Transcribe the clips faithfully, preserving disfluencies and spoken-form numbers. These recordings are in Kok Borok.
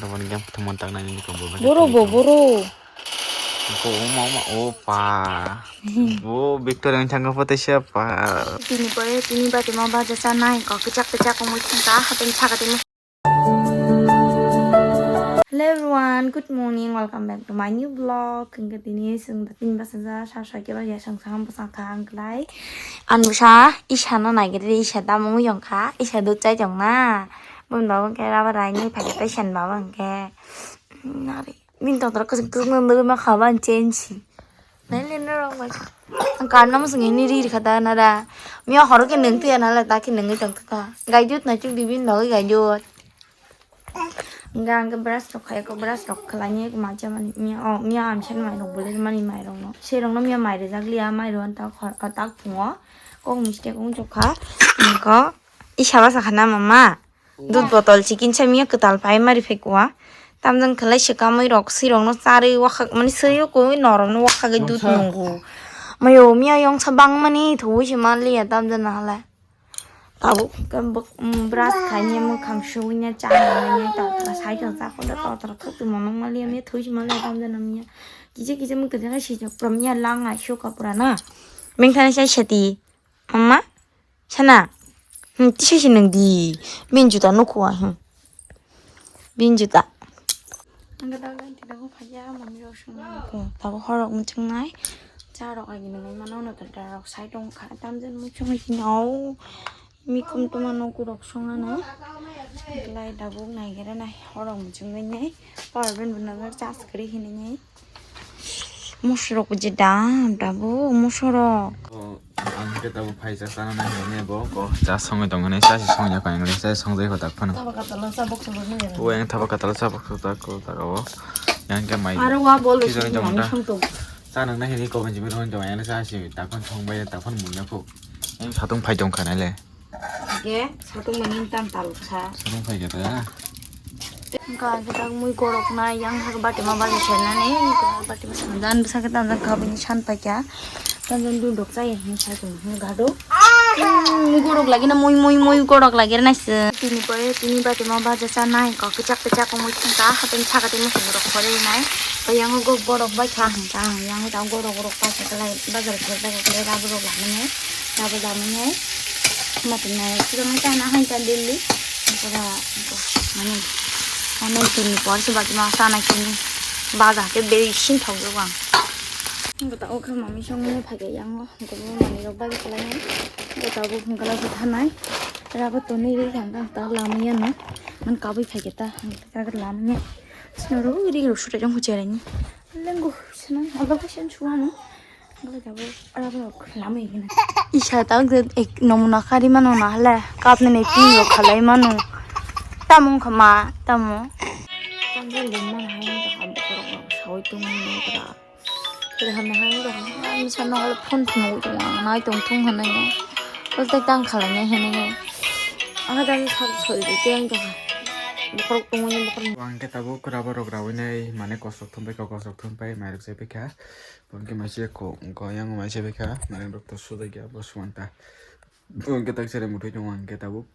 Tamani yang thumon tangnai ni kombo. Boro bo, boro. Ko uma uma opa. Bo Victoria yang thangka photo siya pa. Tini pore, tini bati ma baja chanai ko, kechak kechak ko mui thangka, hateng chaka tini. Hello everyone, good morning, welcome back to my new vlog. Hingke tini sung da tin basa ja, sa sa kilo ya sang sang basa kha ang klai. An basa, isa no nai gede, isa da mung yong kha, isa dut chai jong na. Bun ba bun ke raba rai ni phai tai sen ba bun ke. Nari. Bini tongtwrok kwchwng kwchwng nw nugwi mankha, aboni chain si. Nai le norok bai. Ang karna mwswngwi ni ri rikha da nada. Miya horo khe nwng twiya nala, ta khe nwngwi tongthwkha. Gaidut naichuk di bini bagwi gaidut. Hingkhe ang khe brush rok khai kho, brush rok khlainai khe macha mani miya, o miya amsa ni mairok bole mani mairok no. Serok no miya mai rijak liya, mai rw ta khor, tak phungo. Kok mistake wng chukha. Hingkhe isa basa khana mama. Dud botol chicken sa miya kwtal pai mari phai kuwa. Tamjani khlai swkamwi rok swi rokno charwi wakhak mani swi o koi norokno wakhagwi dud nungo. Mayo miya yongsa bangmani thuwi se manliya tamjani halai. Tabuk khe bwk-, um, brush khainai mwkhang suwinai cha nai ta ta sai ta ta koda ta ta khak twi monok manliya miya thuwi se manliya tamjani miya. Kisa kisa mwkhang kisa si jok pura miya lang ai suka pura na. Mengthani sai seti. Mama, sana. Hmm, tisa si nung di. Bin juta nuku ah, hmm. Bin juta. Ang kata kata tidak kau kaya, mami rosong. Ko, tahu horok muncung nai. Carok lagi nung mana udah terdarok sai dong kha. Tamjen muncung lagi nau. Mikum tu mana uku rok song ano. Lai dabuk nai kira nai horok muncung nai. Power bank benar-benar charge kiri hini nai. Musurok je dam, tabuk musurok. O, ang khe tabuk phaisa chana nai hwnwi bo, ko cha songwi tong hwnwi, cha se songya kha, ang cha se songjai kho tak phano. Thaba katalo cha box bo nung. O, ang thaba katalo cha box tak ko tak o. Yang khe mai. Aro wa bol. Ki jani tong ta. Cha nang nai hwnwi ko banji mi rong tong, ang cha se tak phano songbai, tak phano mun na kho. Ang satung phai tong kha nai le. Ge, satung mani tam taluk sa. Satung phai khe ta. Engka kita mui gorok na yang hak bati ma bati chena ne, bati ma chena dan bisa kita dan kha bini san pai kya. Dan dan duduk sa ya, ni sa tu ni gado. Mui gorok lagi na mui mui mui gorok lagi na se. Tini pore, tini bati ma baja sa nai ko kechak kechak ko mui thang ka, hateng chaka tini gorok khore nai. Yang go gorok bai kha hang ka, yang ta gorok gorok pa sa lai bazar khore ta khore rabu rok lagi ne. Rabo jamani hai. Matung nai sirang ta na hai ta daily. Pura mani. Ano tini por se bati ma sana kini. Baga ke beri sin thok jo bang. Gota o kha mami song ne phage yang o. Gota mami rok bagi kala nai. Gota bo phung kala bo thanai. Rabo to ni ri yang ta lamai ya no. Man kabui phage ta. Ka lamai ya. Sino ro ri ro sura jong huchara ni. Lengo sino. Aba ka sen chuano. Isa tak je ek nomuna kari mano na hale kap nene pin ro khalai mano. Tamung khama tamo. Tamung khama hai ta ham korok sawi tong mano kra. Kra ham hai ta ham sa no hale phone phone tong nai tong thung hanai. Kos tak tang khalai nai hanai. Ang ta sa soi de teng ta. Bokrok tong ni bokrok. Ang ke tabo kra borok rawi nai mane kosok thumpai kosok thumpai mai rok se pekha. Bo hwnkhe maise ko, ko yang maise bai kha, nareng rok to sudai kha, bo suan ta. Bo hwnkhe tak sere muthai tongo hwnkhe tabuk.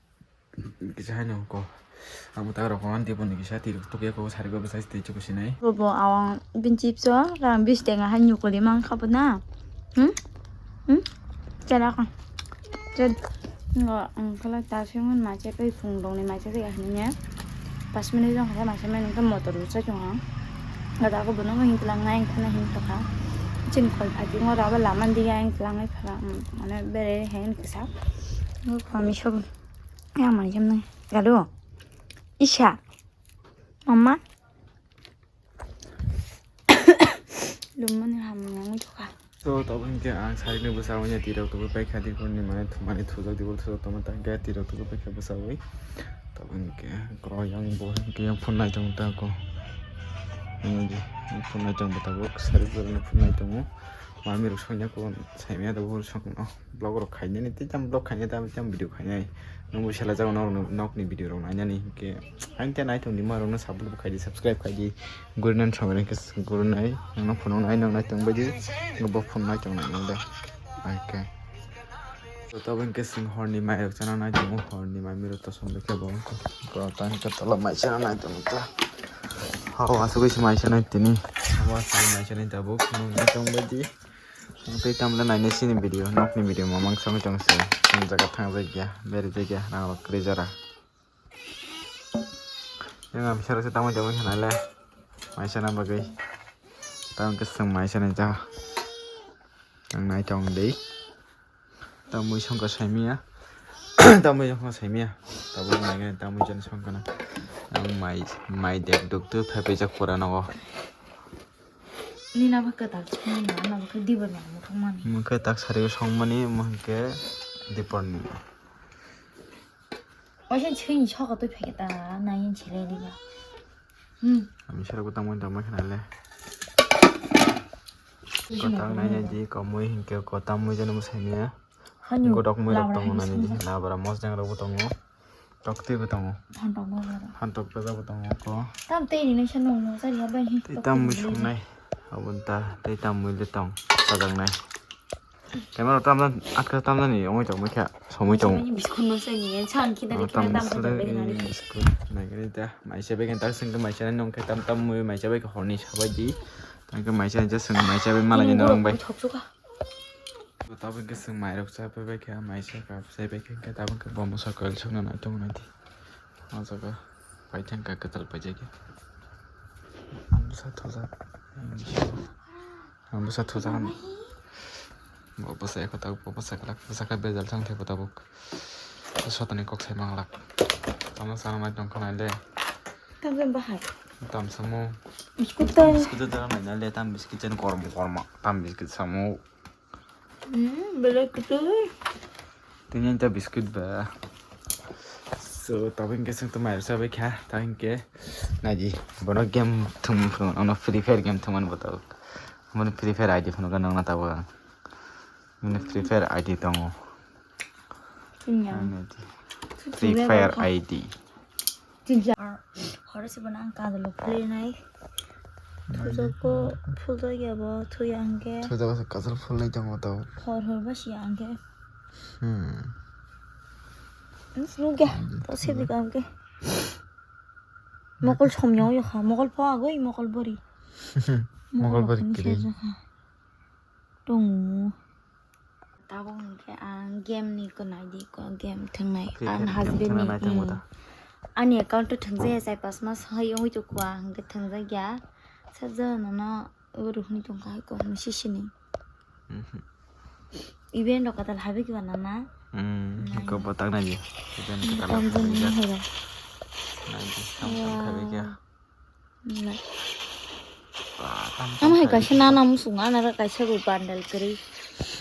Kisa haino ko. Abo tak rok hwn tei bo ni kisa twi rok tuk ya ko sari ko bwsai twi chuku sinai. Bo, bo awang bin chips o, rang bis tenga hai nyukuli mang kha bo na. Hmm? Hmm? Chana ka. Chen. Ngo, ang kala ta sing man ma che pai phung dong ni ma che de ya ni ne. Pas minute jong kha ma che men ka motor lu cha jong ha. Ga da ko bono hin tlang ngai ka na hin to ka. Chin khol pha ji ngo ra ba la man di ya hin tlang ngai pha. Mane bere hen kisa. Ngo kha mi so. Ya ma jam nai. Ga do. Isa. Mama. Lumani hamya wngwi thukha. So, tabuk hwnkhe ang sarikni bwskango twi rok tubui paikha, diphuru ni mane thumani thujak, diphuru thujak tongma tangkhe twi rok tubui paikha bwskango. Tabuk hwnkhe kro yang bo hwnkhe yang phone nai tongo ta ko. Yang phone nai tongo tabuk, sarik borokni phone nai tongo. Mami rok songya ko, saimanya tabuk songno. Vlog rok khainani tei tamo vlog khainai tamo tamo video khainai. Nwng bo sela jago nok, nokni video rok nainani hinkhe. Ang tei naithok ni ma rokno support bo khaidi, subscribe khaidi. Gurunani somoi rok khe gurunai. Nokno phunuknai, noknai tongbaidi. Bo phunuknai tongnai nang de. Okay. Joto bo hinkhe chwng horni mai rok chana nai tongo, horni mai mirok tosom rikhe bo. Ko ta hinkhe tola mai chana nai tongo ta. Hao asugwi se mai sanai tini. Hao asugwi mai sanai tabuk. Nokni tong bai di. Tei tamle nainai sini video. Nokni video mamang songwi tong se. Tong jaga thang jai gya. Beri jai gya. Nang rok kri jara. Yang am sero se tamoi tamoi khanai le. Mai sana bagwi. Tang keseng mai sanai ja. Ang nai tong dei. Tamui songkha saimia. Tamui songkha saimia. Tabuk naikhe tamui jan songkha na. Ang mai, mai dek duk tu phaipaijak pura nogo. Nina bwkha tak songmani, ana bwkha dibar ni muthung mani. Mungkhe tak sari songmani, mungkhe dipor ni. Waisa chini sokha twi phai ta, nai chile diba. Hmm. Ami sara ko tamui tamui khna le. Ko tang nai nai di, ko mui hinkhe ko tamui jani bwsai mia. Hanyu. Godok mui rok tongo nani di. Labra mosjang rok bo tongo. Tokti bo tongo. Hantok bo tongo. Hantok bo tongo ko. Tam tei ni nai sano mo sari ha bai hi. Tei tamui songnai. Abon ta tei tamui le tong. Sajak nai. Camera tamdan atka tamdani ongoi tong mui kha. Somoi tong. Biskut no sai ni chan kidari kidari tam ko bai nani. Biskut nai kani ta. Maisa bai kan tak sing maisa nai nong khe tam tam mui maisa bai horni sabai di. Tang khe maisa ja sing maisa bai malai ni norong bai. Tabuk khe chwng mairok cha phaibai kha, maisa kap chaibai kha, hinkhe tabuk khe bo mwsa koil sokna nai tongo nai di. O jaga paithang kha kwtal paijak ya. Ang bwsa thujak. Ang bwsa thujak. Bo bwsa ekho tabuk, bo bwsa kwlak, bwsa khe bejal thang thaibo tabuk. Sotoni kok sai manglak. Tamo sana nai tong kha nai le. Tamjani bahai. Tam samo. Biskut ta. Biskut ta nai nai le, tam biskit jan kormo kormo. Tam biskit samo. Hmm, belai kwtwi. Tini ta biscuit ba. So, tabuk hinkhe chwng tong mairok chabai kha, tabuk hinkhe naidi, bono game thwng phano, ano Free Fire game thwngmani bo tabuk. Bono Free Fire I D phano gana nang tabuk ang. Bono Free Fire I D tongo. Tini ang. Ang naidi. Free Fire I D. Tinja. Horo se bono ang kajalo phulnai. Thujako phuljakya bo thuya hwnkhe. Thujako se kajal phulnai tongo to. Hor hor basiya hwnkhe. Hmm. Nukya. To se bika hwnkhe. Mokol somya oya kha. Mokol pho agoi mokol bori. Mokol bori kiri. Tongo. Tabuk hwnkhe ang game ni ko nai di ko game thwngnai. Ang husband ni, ani account o thwngjaya chai pas mas hai wngwi tongkha hwnkhe thwngjak ya. Sajak nono oro hwnwi tongkha hai ko misi sini. Event rok katal habi kiba nana. Hmm, ko botak nai di. Event katal habi kiba. Nai di, samsung habi kiba. Nai. Am hai kaisa nana musung ana ra kaisa bo bandal kwrwi.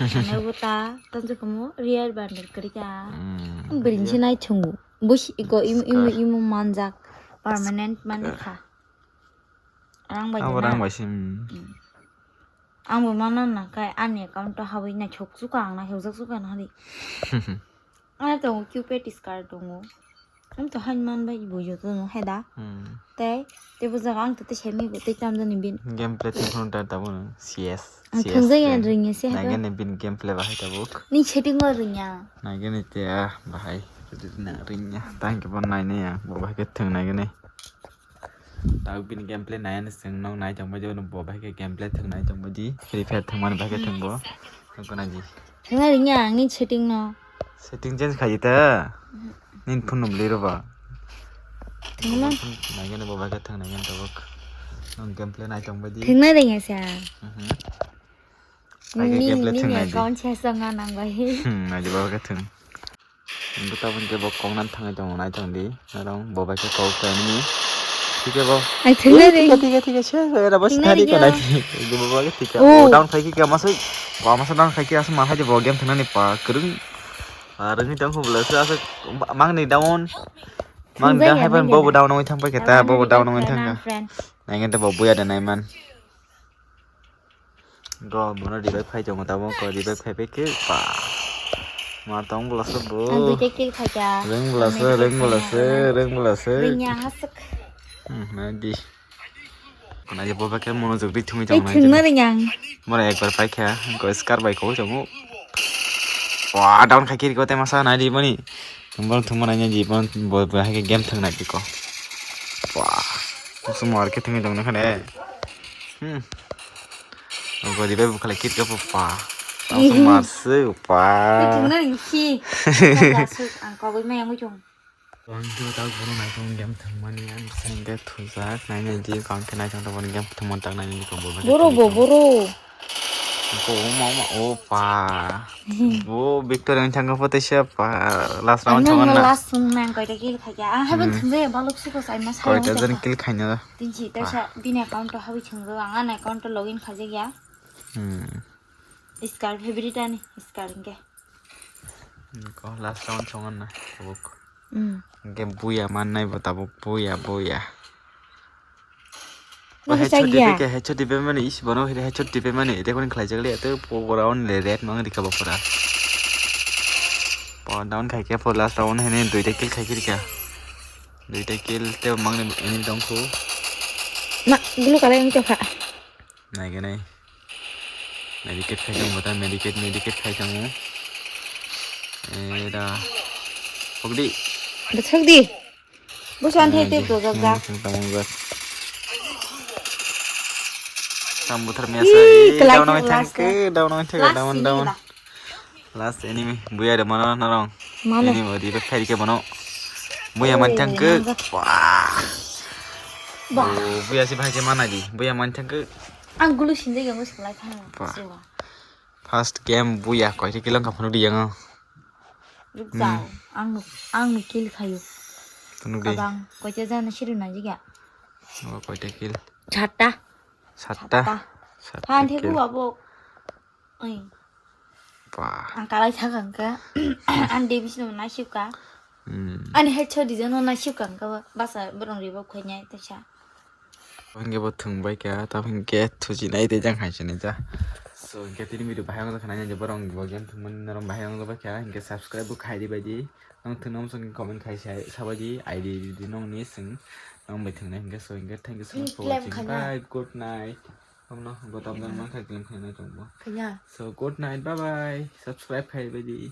Ano bo ta tanjak mo rare bandal kwrwi ka. Hmm. Bwrwi se nai thungo. Busi iko im im im manjak permanent man kha. Rang bai. Abo rang bai sim. Ang bo mana na kai ani account to hawi na chok chuka ang na chok chuka na hari. Ano tongo cupid scar tongo. Ang to han man bai bo joto no heda. Hmm. Tei tei bo jaga ang to tei semi bo tei tam jani bin. Gameplay tei phone ta tabo no C S. Ang thungjai ya ringya se heda. Nagani bin gameplay bahai tabuk. Ni setting o ringya. Nagani te ah bahai. Rina ringya. Tang ke bon nai ne ya. Bo bahai ke thung nagani. Tabuk bini gameplay nai ani chwng nok nai tong bai di, bo bai khe gameplay thwng nai tong bai di. Free Fire thwng mani bai khe thwng bo. Thwng kona di. Thwng nai ringya ang ni setting no. Setting change khai ta. Nin phone no bwlwi rw ba. Thwng na. Nai gani bo bai khe thwng nai gani tabuk. Nok gameplay nai tong bai di. Thwng nai ringya sa. Mhm. Bai khe gameplay thwng nai di. Account se song nang bai. Hmm, nai di bo bai khe thwng. Ang tabuk khe bo kok nan thangwi tongo, nai tong di. Norok bo bai khe kok khe nini. Thik khe bo. Ai, thwng nai ring. Thik khe, thik khe, thik khe, se, era bo thwng nai sari ring ko nai. Bo bai khe thik khe. Oh. O down khai khe masa, wa masa down khai khe asa ma khai bo game thwng nani pa kwrwng. Ar ni tong khum le se asa mang ni down. Mang ni down hai ban bo bo down oi thang pai khe ta, bo bo down oi thang kha. Nai khe bo buya da nai man. Go, bono revive khai tongo tabuk, ko revive khai pai khe, pa. Ma tong bwlasa bo. Ang duita kill khaikha. Ring bwlasa, ring bwlasa, ring bwlasa. Ringya hasuk. Hmm, nai di. Nai di, bo bai khe monojog ri thumwi tongo nai di. Thwngna ringya ang. Mora ekbar pai kha, ko scar bai ko tongo. Wa, down khai khe ri ko te masa nai di boni. Thumbo thumbo nai di, bo, bo, bo hai khe game thwng nai di ko. Wa. Kusum market thangwi tongna khane. Hmm. Gori bai bukhala kit ka pa. Ih. Kusum marse pa. Kit thangna ringsi. Ang kagwi mai ang uchung. Ang tu tak bono nai tong game thangmani ang sengke thujak nai nai di kang khe nai tong bono game thangmani tak nai nai di kang bono. Boro bo, boro. Ko ma ma opa. Bo victory ang thangka photo siya pa last round thangna. Last round nang koi ta kill khaja. Ah, haban thangde balok siko sai ma sai. Koi ta jan kill khaina. Tinchi ta sa bini account to habi thangdo ang an account to login khaja ya. Hmm. Scar favorite ani scar inge. Ko last round thangna tabuk. Hmm. Inke buya mannai bo tabuk buya buya. Headshot dipe ke, headshot dipe mani isi bono headshot dipe mani ite kuni khlai jak le ate po round le red mang rika bo pura. Po down khai ke po last round hene duita kill khai rika. Duita kill te mang ni ini dong khu. Ma gulu kala yang chokha. Nai ke nai. Medikit khai tong bata medikit medikit khai tong. Eh da. Pokdi. Bwswk di. Busan thai tei tojak jak. Tam buthar mesa. Ih, eh, kelai down thak thang last ke, down thang ke, last down, sini down. Last enemy, buya de mano narong. Mano. Enemy ori be khai ke mano. Buya man thang ke. Wah. Bah. Oh, buya si bhai ke mana di. Buya man thang ke. Ang gulu sinjai yang gulu singlai thang. Bah. First game buya koi kill wngkha phunuk di yang. Rukjao, ang nuk, ang nuk kill khayo. Phunuk di. Kabang, koita jana siru na jiga. Oh, koita kill? Satta. Satta. Satta. Satta kill. Han thegu abo. Oi. Bah. Ang kalai thak ang ka. Ang Davis no na sip ka. Hmm. Ani headshot di jano na sip ka ang ka basa borong ribo khonya tesa. Hingke bo thwng bai kha, tamo hingke thuchi nai tei jang hai se nai ja. So, hingke tini video bahai wngkha nai je borok bo game thwngmani norok bahai wngkha bai kha, hingke subscribe bo khai di bai di. Nong thwngna muchung comment khai sai, sabai di, I D di nong ni swng, nong bai thwngnai hingke. So, hingke thank you so much for watching. Bye, good night. Hamno, bo tamjani mankha claim khainai chwngbo. Kanya. So, good night, bye bye. Subscribe khai bai di.